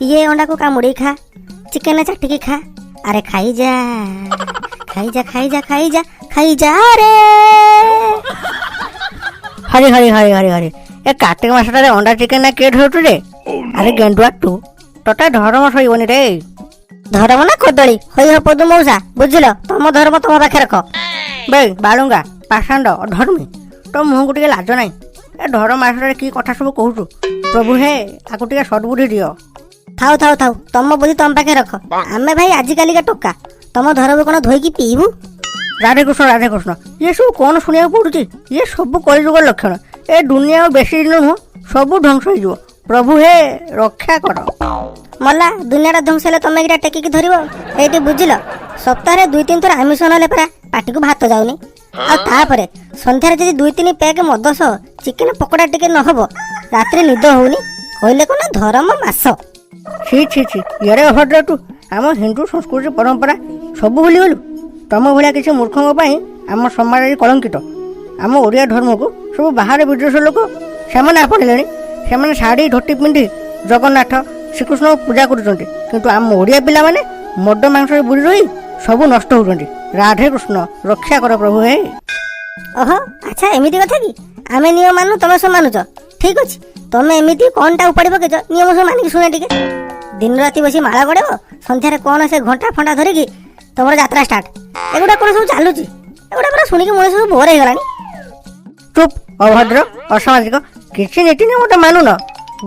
ଇଏ ଅଣ୍ଡାକୁ କାମୁଡ଼ି ଖା, ଚିକେନ ଚାଟିକି ଖା। ଆରେ ଖାଇଯା, ଖାଇଯା, ଖାଇଯା, ଖାଇଯା, ଖାଇଯା ରେ। ହରି ହରି ହରି ହରି ହରି। ଏ କାର୍ତ୍ତିକ ମାସଟାରେ ଅଣ୍ଡା ଚିକେନ ନା କିଏ ଧରୁଛୁ ରେ? ଆରେ ଗେଣ୍ଡୁଆ, ତୁ ତତେ ଧର୍ମ ସହିବନି ରେ। ଧର୍ମ ନା କଦଳୀ ହଇ ହପଦୁ ମଉସା, ବୁଝିଲ? ତମ ଧର୍ମ ତମ ପାଖରେ ରଖ। ବେ ବାଳୁଙ୍ଗା, ପାଷାଣ୍ଡ, ଅଧର୍ମୀ, ତୋ ମୁହଁକୁ ଟିକେ ଲାଜ ନାହିଁ? ଏ ଧର୍ମ ମାସଟାରେ କି କଥା ସବୁ କହୁଛୁ? ପ୍ରଭୁ ହେ, ଆକୁ ଟିକେ ସଦ୍ବୁଦ୍ଧି ଦିଅ। ଥାଉ ଥାଉ ଥାଉ, ତମ ବୁଦ୍ଧି ତମ ପାଖରେ ରଖ। ଆମେ ଭାଇ ଆଜିକାଲିକା ଟୋକା, ତମ ଧର୍ମ କଣ ଧୋଇକି ପିଇବୁ? ରାଧେ କୃଷ୍ଣ, ରାଧେ କୃଷ୍ଣ। ଇଏ ସବୁ କ'ଣ ଶୁଣିବାକୁ ପଡୁଛି? ଇଏ ସବୁ କଳିଯୁଗର ଲକ୍ଷଣ। ଏ ଦୁନିଆ ଆଉ ବେଶୀ ଦିନ ନୁହଁ, ସବୁ ଧ୍ୱଂସ ହେଇଯିବ। ପ୍ରଭୁ ହେ, ରକ୍ଷା କର। ମଲା, ଦୁନିଆଟା ଧ୍ୱଂସ ହେଲେ ତମେ ଏଇଟା ଟେକିକି ଧରିବ ଏଇଠି, ବୁଝିଲ? ସପ୍ତାହରେ 2 3 ଥର ଆମିଷ ନହେଲେ ପରା ପାଟିକୁ ଭାତ ଯାଉନି। ଆଉ ତାପରେ ସନ୍ଧ୍ୟାରେ ଯଦି 2 3 ପ୍ୟାକ୍ ମଦ ସହ ଚିକେନ ପକୋଡା ଟିକେ ନହବ, ରାତିରେ ନିଦ ହଉନି। କହିଲେ କଣ ନା ଧରମ ମାସ। ଛି ଛି ଛି, ଇଆଡ଼େ ଅଭଦ୍ର, ତୁ ଆମ ହିନ୍ଦୁ ସଂସ୍କୃତି ପରମ୍ପରା ସବୁ ଭୁଲିଗଲୁ। ତମ ଭଳିଆ କିଛି ମୂର୍ଖଙ୍କ ପାଇଁ ଆମ ସମାଜ ଆଜି କଳଙ୍କିତ। ଆମ ଓଡ଼ିଆ ଧର୍ମକୁ ସବୁ ବାହାର ବିଦେଶ ଲୋକ ସେମାନେ ଆପଣେଇଲେଣି। ସେମାନେ ଶାଢ଼ୀ ଧୋତି ପିନ୍ଧି ଜଗନ୍ନାଥ ଶ୍ରୀକୃଷ୍ଣଙ୍କୁ ପୂଜା କରୁଛନ୍ତି, କିନ୍ତୁ ଆମ ଓଡ଼ିଆ ପିଲାମାନେ ମଦ ମାଂସରେ ବୁଡ଼ି ରହି ସବୁ ନଷ୍ଟ ହେଉଛନ୍ତି। ରାଧେ କୃଷ୍ଣ, ରକ୍ଷା କର ପ୍ରଭୁ ହେ। ଓହୋ ଆଚ୍ଛା, ଏମିତି କଥା କି? ଆମେ ନିୟମ ମାନୁ, ତମେ ସବୁ ମାନୁଛ। ଠିକ ଅଛି, ତମେ ଏମିତି କଣଟା ଉପାଡ଼ି ପକେଇଛ ନିୟମ ସବୁ ମାନିକି, ଶୁଣେ ଟିକେ। ଦିନ ରାତି ବସି ମାଳ ଗଡ଼େଇବ, ସନ୍ଧ୍ୟାରେ କଣ ସେ ଘଣ୍ଟା ଫଣ୍ଟା ଧରିକି ତମର ଯାତ୍ରା ଷ୍ଟାର୍ଟ। ଏଗୁଡ଼ା କଣ ସବୁ ଚାଲୁଛି? ଏଗୁଡ଼ା ପୁରା ଶୁଣିକି ମଣିଷ ସବୁ ବୋର ହେଇଗଲାଣି। ଚୁପ୍ ଅଭଦ୍ର, ଅସାମାଜିକ, କିଛି ନୀତି ନିୟମ ତ ମାନୁନ।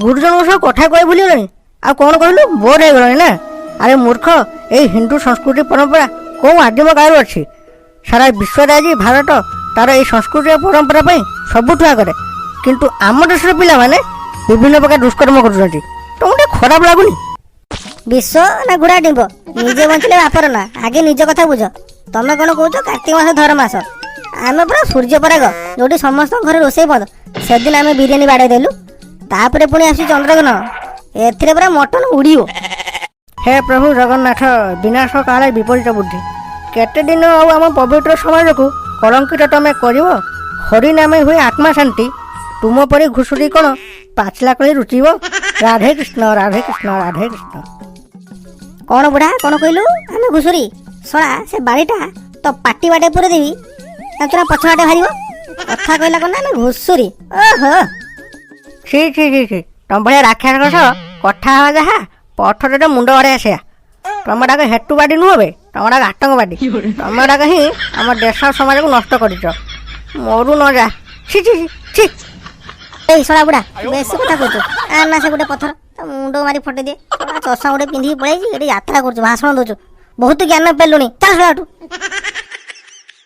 ଗୁରୁଜନଙ୍କ ସହ କଥା କହି ଭୁଲିଗଲାଣି, ଆଉ କ'ଣ କହିଲୁ, ବୋର ହେଇଗଲାଣି ନା? ଆରେ ମୂର୍ଖ, ଏଇ ହିନ୍ଦୁ ସଂସ୍କୃତି ପରମ୍ପରା କେଉଁ ଆଦିମ କାଳରୁ ଅଛି। ସାରା ବିଶ୍ୱରେ ଆଜି ଭାରତ ତାର ଏଇ ସଂସ୍କୃତି ଓ ପରମ୍ପରା ପାଇଁ ସବୁଠୁ ଆଗରେ, କିନ୍ତୁ ଆମ ଦେଶର ପିଲାମାନେ ବିଭିନ୍ନ ପ୍ରକାର ଦୁଷ୍କର୍ମ କରୁଛନ୍ତି। ତମକୁ ଟିକେ ଖରାପ ଲାଗୁନି? ବିଶ୍ୱ ନା ଘୋଡ଼ା ଡିମ୍ବ, ନିଜେ ବଞ୍ଚିଲେ ବାପର ନା। ଆଗେ ନିଜ କଥା ବୁଝ। ତମେ କଣ କହୁଛ କାର୍ତ୍ତିକ ମାସ ଧର ମାସ? ଆମେ ପୁରା ସୂର୍ଯ୍ୟ ପରାଗ, ଯୋଉଠି ସମସ୍ତଙ୍କ ଘରେ ରୋଷେଇ ବନ୍ଦ, ସେଦିନ ଆମେ ବିରିୟାନୀ ବାଡ଼େଇ ଦେଲୁ। ତାପରେ ପୁଣି ଆସୁଛି ଚନ୍ଦ୍ରଗ୍ରହଣ, ଏଥିରେ ପୁରା ମଟନ ଉଡ଼ିବ। ହେ ପ୍ରଭୁ ଜଗନ୍ନାଥ, ବିନାଶ କାଳେ ବିପରୀତ ବୁଦ୍ଧି। କେତେ ଦିନ ଆଉ ଆମ ପବିତ୍ର ସମାଜକୁ କଳଙ୍କିତ ତମେ କରିବ? ହରି ନାମେ ହୁଏ ଆତ୍ମା ଶାନ୍ତି। ତୁମ ପରି ଘୁଷୁରି କ'ଣ ପାଚିଲା କଳି ରୁଚିବ? ରାଧେ କୃଷ୍ଣ, ରାଧେ କୃଷ୍ଣ, ରାଧେ କୃଷ୍ଣ। କଣ ବୁଢା, କଣ କହିଲୁ? ଆମେ ଘୁଷୁରି? ଶଳା, ସେ ବାଡ଼ିଟା ତ ପାଟି ବାଟେ ପୁରେଇ ଦେବି, ଜାଣିଛୁ ନା, ପଛ ବାଟେ ବାହାରିବ। କଥା କହିଲା କଣ ନା ଆମେ ଘୁଷୁରି। ଓହୋ। ଛି ଛି ଛି ଛି, ତମ ଭଳିଆ ରାକ୍ଷସଙ୍କ ସହ କଥା ହେବା ଯାହା, ପଥରରେ ମୁଣ୍ଡ ବାଡ଼େଇବା ସେୟା। ତମ ଡାକ ହେତୁ ବାଡି ନୁହଁ ବେ, ତମ ଡାକ ଆତଙ୍କବାଦୀ। ତମ ଡାକ ହିଁ ଆମ ଦେଶ ସମାଜକୁ ନଷ୍ଟ କରିଛ। ମରୁ ନ ଯା। ଛି ଛି ଛି ଛି। ଏଇ ଶଳା ବୁଢା, ବେଶୀ କଥା କହୁଛୁ। ଆ ନା ସେ ଗୋଟେ ପଥର ତା ମୁଣ୍ଡ ମାରି ଫଟେଇ ଦିଏ। ଶଳା ଚଷମା ଗୋଟେ ପିନ୍ଧିକି ପଳେଇଛି ଏଠି, ଯାତ୍ରା କରୁଛୁ, ଭାଷଣ ଦଉଛୁ, ବହୁତ ଜ୍ଞାନ ପେଲୁଣି। ଚାଲ ଶଳା ଏଠୁ।